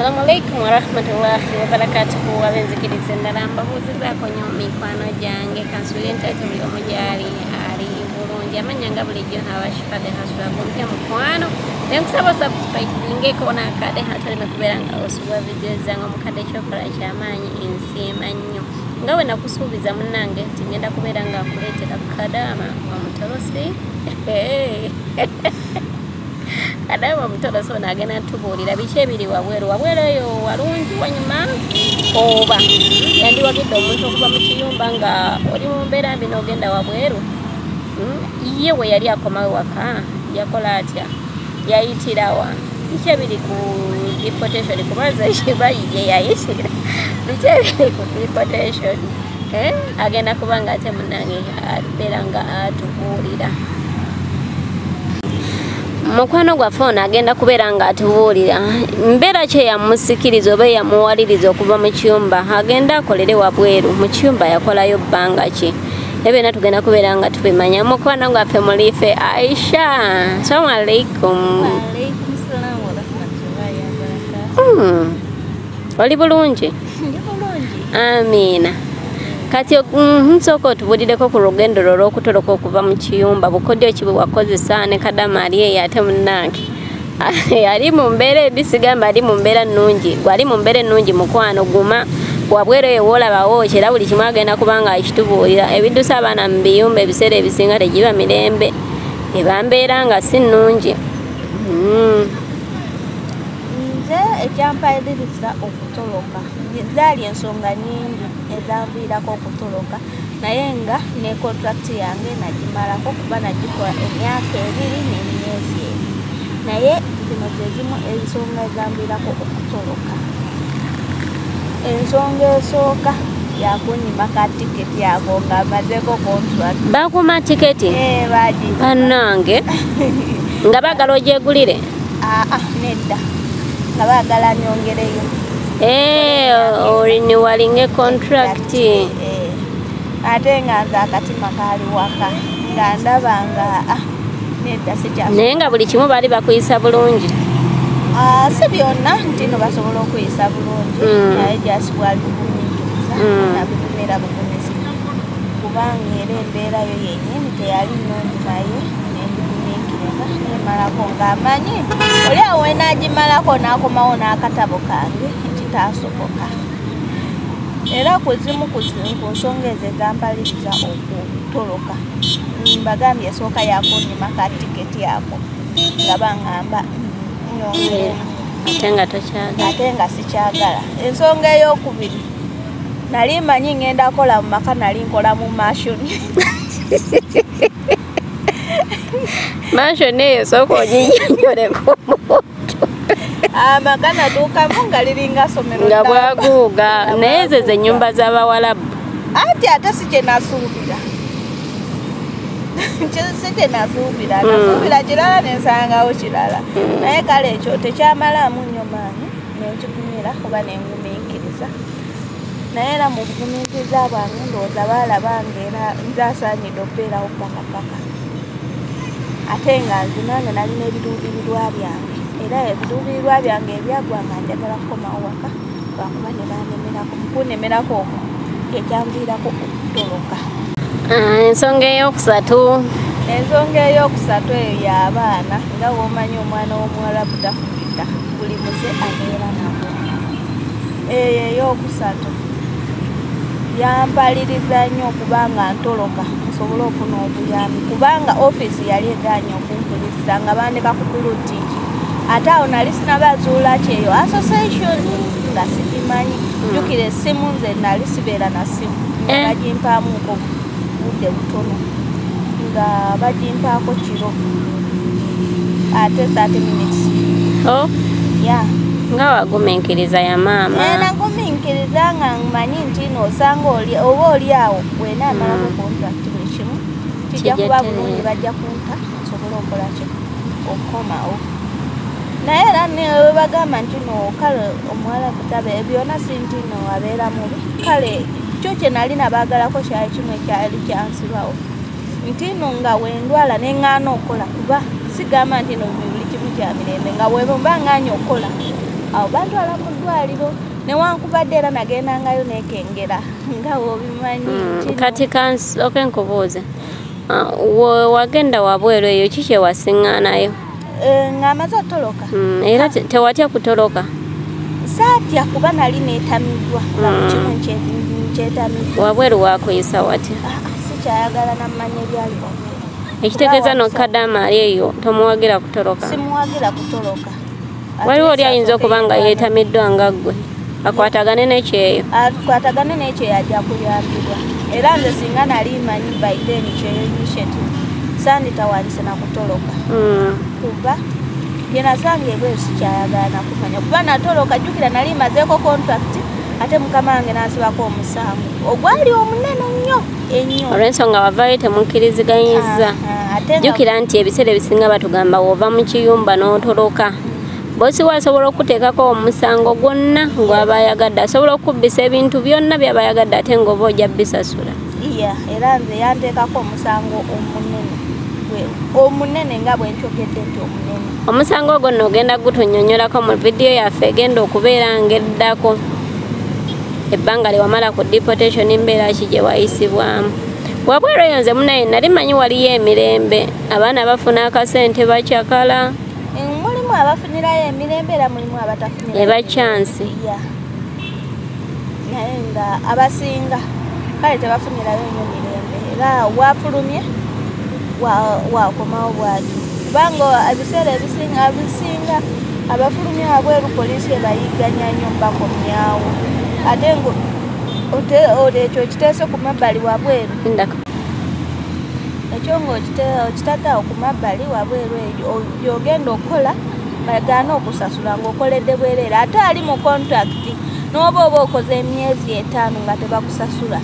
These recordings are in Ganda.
Assalamu alaikum warahmatullahi wabarakatuhu. Abenzikiriza endala mbabuuzizaako nnyo mikwano gyange, kansuubire nti ate buli omu gy'ali ali bulungi. Amannya nga bulijjo Abashifade Hasula gumpya mukwano, nenkusaba osubscribingeko n'akade atoleme kubeera nga osubwa vidiyo zange. Omukadde ekyokola kyamaanyi, ensiima nnyo. Nga bwe nakusuubiza munnange nti ngenda kubeera nga nkuleetera Kadaama omutolosi. Kadaama omutolosi ono agenda tubuulira biki ebiri wabweru. Wabweru eyo walungi wanyuma, oba yandiwagidde omuntu okuva mu kiyumba nga oli mu mbeera mbi n'ogenda wabweru. Ye we yali akomawo waka yakola atya, yayitirawa, biki ebiri ku deportation, kubaza ekibayi gye yayitira, biki ebiri ku deportation. Agenda kuba nga ate munnange abeera nga atubuulira. Mukwano gwaffe ono agenda kubeera nga atubuulira mbeera ki eyamusikiriza oba eyamuwaliriza okuva mu kiyumba agenda akolere wabweru. Mu kiyumba yakolayo bbanga ki? Ebyonna tugenda kubeera nga tubimanya. Mukwano gwaffe mulife Aisha, assalamu alaikum. Oli bulungi? Amiina. Kati nsooka otubuulireko ku lugendo lwo olw'okutoloka okuva mu kiyumba, bukodyo ki bwe wakozesa ne Kadaama ali eyo ate munnange ali mu mbeera embi, sigamba ali mu mbeera nnungi, gwe ali mu mbeera ennungi mukwano guma wabweru eyo woolabawo era buli kimu agenda kuba nga akitubuulira. Ebiddusa abaana mu biyumba ebiseera ebisinga tegiba mirembe, eba mbeera nga si nnungi. Nze ekyampaliriza okutoloka zaali ensonga nnyingi ezanviirako okutoloka, naye nga ne contract yange nagimalako kuba nagikola emyaka 2 n'emyezi 2, naye zino ze zimu ensonga ezanviirako okutoloka. Ensonga esooka yakunyima ka tiketi ako nga mazeeko contract. Bakuma tiketi? Bannange nga baagala ogyegulire? Nedda, nga baagala nyongereyo. Orinewallinge contract. Ate nga nze akatima kaali waka nga ndaba nga nedda sikyasobola. Naye nga buli kimu baali bakuyisa bulungi? Si byonna nti no basobola okuyisa bulungi, naye just bwali bugumiikiriza, nabugumira bugumizi kubanga era embeera yo yennyini teyali nnungi, naye nembigumiikiriza nemalako ng'amanyi oli awo wenagimalako n'akomawo n'akatabo kange ekitaasoboka. Era ku zimu ku nsonga ezo ezampaliriza okutoloka, mbagambye esooka yakunyima ka tiketi ako nga baŋŋamba ate nga tokyagala, ate nga sikyagala. Ensonga ey'okubiri, nali mmanyi ngenda kola mu maka, nali nkola mu mansion. Mansion eyo sooka oginnyonnyoleko omuntu. Amaka natuukamu nga liringa ssomero nga bwaguuga, naye ezo ze nnyumba z'Abawalabu. Anti ate si kye nasuubira, si kye nasuubira, nasuubira kirala nensangawo kirala, naye kale ekyo tekyamalaamu nnyo maanyi, nenkigumira oba nengumiikiriza. Naye era mu bugumiikiriza bwange ndowooza baalaba nga era nze asaanidde okubeerawo paka paka, ate nga nze nange nalina ebiruubirirwa byange, era ebiruubirirwa byange ebyaggwa nga njagala kukomawo waka lwakuba ne bannemerako. Mu kunnemerako okwo kyekyanviirako okutoloka. Ensonga ey'okusatu. Ensonga ey'okusatu eyo y'abaana. Nga bw'omanyi omwana w'omuwarabu tafugika, buli muze abeera nagwo. Eyo ey'okusatu yampaliriza nnyo okuba nga ntoloka nsobole okufuna obuyambi, kubanga ofiisi yali egaanye okumpuliriza nga bandeka ku buluutiiki. Ate awo nali sinabazuula kyeyo association nga sigimanyi. Jjukira essimu nze nali sibeera na ssimu, nga bagimpaamuko budde butono, nga bagimpaako kiro ate 30 minutes. Nga wagumiikiriza ya maama. Nagumiikiriza nga mmanyi nti nosanga oba oli awo wenaamalako contract buli kimu kijja kuba bulungi, bajja kunta nsobole okukola ki okukomawo. Naye era ne bagamba nti no kale omuwala kutabe byonna si nti no abeera mubi, kale kyo kye nali nabaagalako kyali kimu ekyali kyansibawo nti no nga wendwala neŋŋaana okukola, kuba sigamba nti no buli kimu kya mirembe, nga bwe mba ŋŋaanye okukola Awo bantwala mu ddwaliro, newankubadde era nagendangayo nekengera nga bw'obimanyi. Kati kansooke nkubuuze, wagenda wabweru eyo ki kye wasiŋŋaanayo? Ng'amaze otoloka. Era tewatya kutoloka? Saatya kuba nali neetamiddwa, nga buli kimu nkyetamiddwa. Wabweru wakuyisa watya? Sikyayagala nammanya ebyali wabweru. Ekitegeeza nokaddaama ali eyo tomuwagira kutoloka? Simuwagira kutoloka. Waliwo oli ayinza okuba nga yeetamiddwa nga ggwe, akwatagane n'ekyeyo. Akwatagane n'ekyeyo ajja kuyambibwa. Era nze singa nali mmanyi by then kyeyo initiative, sanditawandise na kutoloka. Kuba bye nasanga ebweru sikyayagala nakumanya. Kuba natoloka, jjukira nali mazeeko contract, ate mukama wange n'ansibako omusango ogwali omunene nnyo ennyo. Olw'ensonga wavaayo temukkiriziganyizza. Jjukira nti ebiseera ebisinga batugamba w'ova mu kiyumba n'otoloka, bosi we asobola okuteekako omusango gwonna gw'aba ayagadde, asobola okubbisa ebintu byonna by'aba ayagadde ate ng'oba ojja bisasula. Iya, era nze yanteekako omusango omunene, omunene nga bwe nkyogedde nti omunene. Omusango ogwo nno ogenda gutunnyonnyolako mu vidiyo yaffe egenda okubeera ng'eddako. Ebbanga lye wamala ku deportation mbeera ki gye wayisibwamu? Wabweru eyo nze munaye nali mmanyi waliyo emirembe, abaana bafuna akasente bakyakala. Mulimu abafunirayo emirembe era mulimu abatafunirayo. Eba chance. Naye nga abasinga kale tebafunirayo nnyo mirembe, era wafulumye wakomawo bw'atyo. Kubanga ebiseera ebisinga abafulumye wabweru poliisi ebayigganya nnyo bakomyawo. Ate ekyo okiteese ku mabbali wabweru. Ekyo ng'okitadde awo ku mabbali wabweru eyo gy'ogenda okukola bagaana okusasula ng'okoledde bwereere. Ate ali mu contract n'oba oba okoze emyezi 5 nga tebakusasula,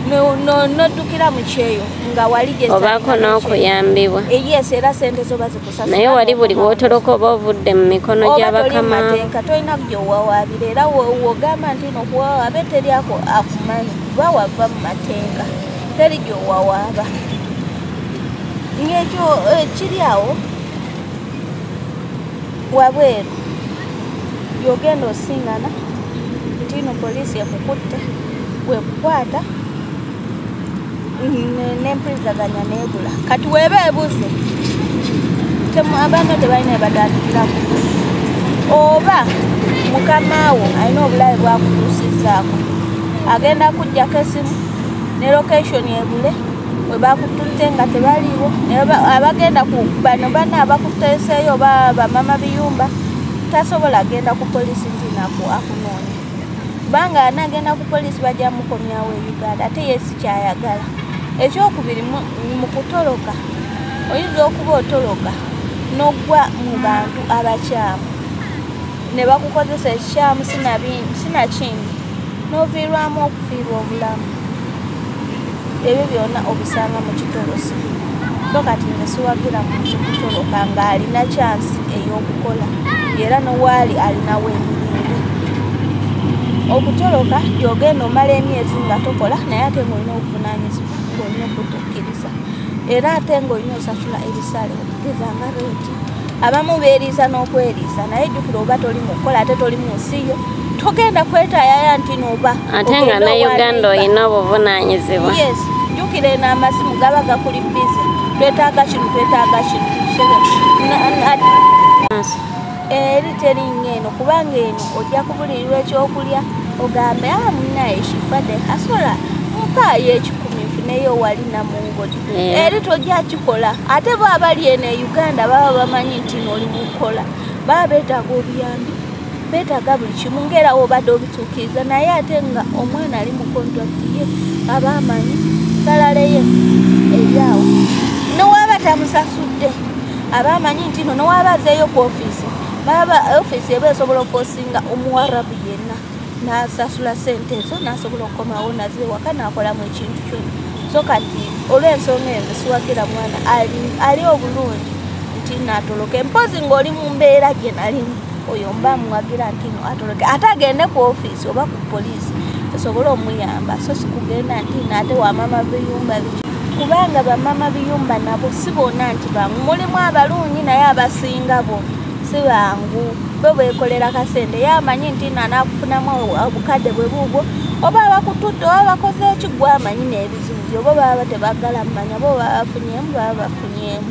n'oddukira mu kyeyo nga wali gye obaako n'okuyambibwa. Yes, era ssente zo bazikusasula. Naye wali buli w'otoloka oba ovudde mu mikono gy'abakama. Oba tolina gy'owawaabira, era w'ogamba nti n'okuwawaaba teri akumanyi kuba wava mu mateeka, teri gy'owawaaba. Ng'ekyo kiri awo wabweru gy'ogenda osiŋŋana nti no poliisi ekukutte, bw'ekukwata n'empulizaganya n'ebula. Kati weeba ebuze, abaana tebalina webatandikirako, oba mukamaawo alina obulabe bw'akutuusizzaako, agenda kuggyako essimu ne location ebule we bakututte nga tebaliiwo. Abagenda ku bano bana abakuteeseeyo oba bamama biyumba tasobola agenda ku poliisi nti naku akunoonya, kubanga anaagenda ku poliisi bajja mukomyawo e Uganda ate ye si kyayagala. Ekyokubiri, mu kutoloka oyinza okuba otoloka n'oggwa mu bantu abakyamu ne bakukozesa ekikyamu sinakindi n'oviirwamu okufiirwa obulamu. Ebyo byonna obisanga mu kitolosi. So kati nze siwagira muntu kutoloka ng'alina chance ey'okukola, era n'owaali alinawo emirembe. Okutoloka gy'ogenda omala emyezi nga tokola, naye ate ng'olina obuvunaanyizibwa, ng'olina okutuukiriza, era ate ng'olina osasula ebisale okugeza nga renti. Abamu beeriisa n'okweriisa, naye jjukira oba toli mu kukola ate toli mu nsi yo, togenda kwetaayaya nti n'oba ate nga ne Uganda olina obuvunaanyizibwa. Yes, jjukira eno amasimu gaba gakuli bize, twetaaga kino, twetaaga kino. Eri teri nnyo eno, kubanga eno ojja kubulirirwa ekyokulya ogambe munnaye kifadde kasola mpaayo 1,000 nfuneyo wali Namungodi. Eri tojja kikola. Ate bo abali eno e Uganda baba bamanyi nti n'oli mukukola, baba beetaaga obuyambi, beetaaga buli kimu ng'era w'obadde obituukiriza, naye ate nga omwana ali mu contract ye aba amanyi salale ye eri awo. Ne waba tamusasudde aba amanyi nti no newaba azeeyo ku ofiisi, baba ofiisi eba esobola okwosinga omuwarabu yenna n'asasula ssente ezo n'asobola okukomawo nazo ewaka n'akolamu ekintu kyonna. So kati olw'ensonga eyo siwagira mwana ali obulungi nti n'atoloke, mpozi ng'oli mu mbeera gye nalimu, oyo mba muwagira nti no atoloke, ate agende ku ofiisi oba ku poliisi esobole omuyamba, so si kugenda nti ate wamama biyumba biki. Kubanga bamama biyumba nabo si bonna nti bangu, mulimu abalungi naye abasinga bo si bangu. Bo beekolera kasente yamanyi nti nanakufunamu obukadde bwe bubwo oba abakutudde oba bakoze ekigwa amanyi n'ebizibu byo oba baba tebagala mmanya bo baba bafunyeemu baba bafunyeemu.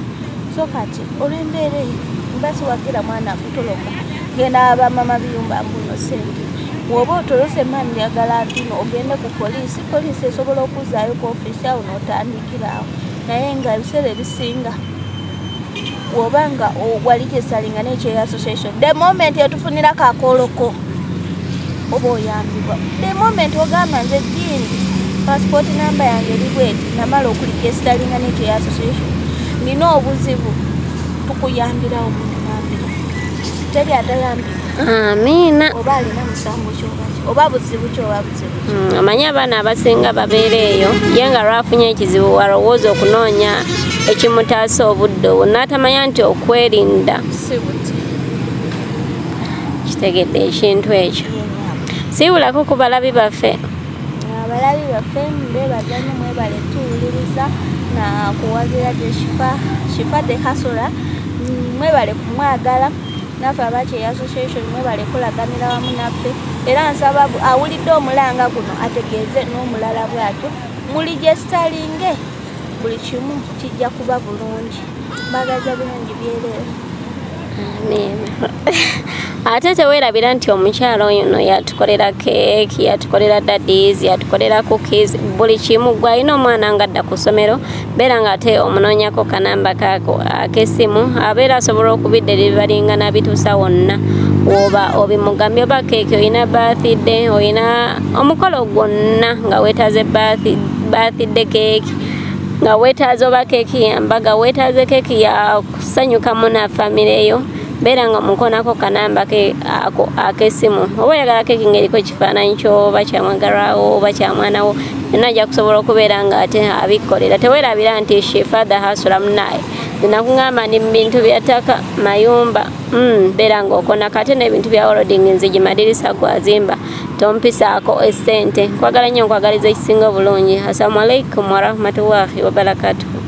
So kati olw'embeera eyo mba siwagira mwana kutoloka genda abamama biyumba mbuno sente bw'oba otolose mami njagala ntino ogende ku poliisi, poliisi esobola okuzzaayo ku ofiisi awo n'otandikiraawo. Naye nga ebiseera ebisinga bw'oba nga wali kyesalinga n'ekyeyo association, the moment etufunira kakooloko oba oyambibwa. The moment ogamba nze jindi passport number yange eri bweti namala okuligestalinga n'ekyeyo association nina obuzibu, tukuyambirawo munambira teri atayambibwa. Amiina. Oba alina musango kyoba ki oba buzibu kyoba buzibu ki. Omanyi abaana abasinga babeera eyo ye nga lwafunye ekizibu walowooza okunoonya ekimutaasa obudde obwo n'atamanya nti okwerinda si buti. Kitegedde ekintu ekyo. Siibulako ku balabi baffe. Abalabi baffe mbeebaza nnyo mwebale tuwuliriza na kuwagira gye Shifa the Hustler, mwebale kumwagala naffe abakyeyo association mwebale kulaganira wamu naffe. Era nsaba awulidde omulanga guno ategeeze n'omulala bw'atyo muligestalinge buli kimu kijja kuba bulungi. Mbagaza birungi byereere. Amiina. Ate teweerabira nti omukyala ono yatukolera keeki, yatukolera daddies, yatukolera cookies, buli kimu. Gwe alina omwana ng'adda ku ssomero beera ng'ate omunoonyako kanamba kaako ak'essimu abeera asobola okubiderivaringa n'abituusa wonna oba obimugambye. Oba keeki olina birthday, olina omukolo gwonna nga weetaaze birthday keeki, nga weetaaze oba keeki ya mbaga, weetaaze keeki ya kusanyukamu na famire yo, beera nga mukonako kanamba ke ako ak'essimu. Oba oyagala keeki ng'eriko ekifaananyi kyo oba kya mwagalwawo oba kya mwana wo, yonna ajja kusobola okubeera ng'ate abikkolera. Teweerabira nti Shifa the Hustler munaaye nakugamba ni mu bintu bya ttaka mayumba, beera ng'okonako ate n'ebintu bya welding, nzigi, madirisa gwazimba tompisaako essente. Nkwagala nnyo, nkwagaliza ekisinga obulungi. Assalamu alaikum warahmatullahi wabarakatuhu.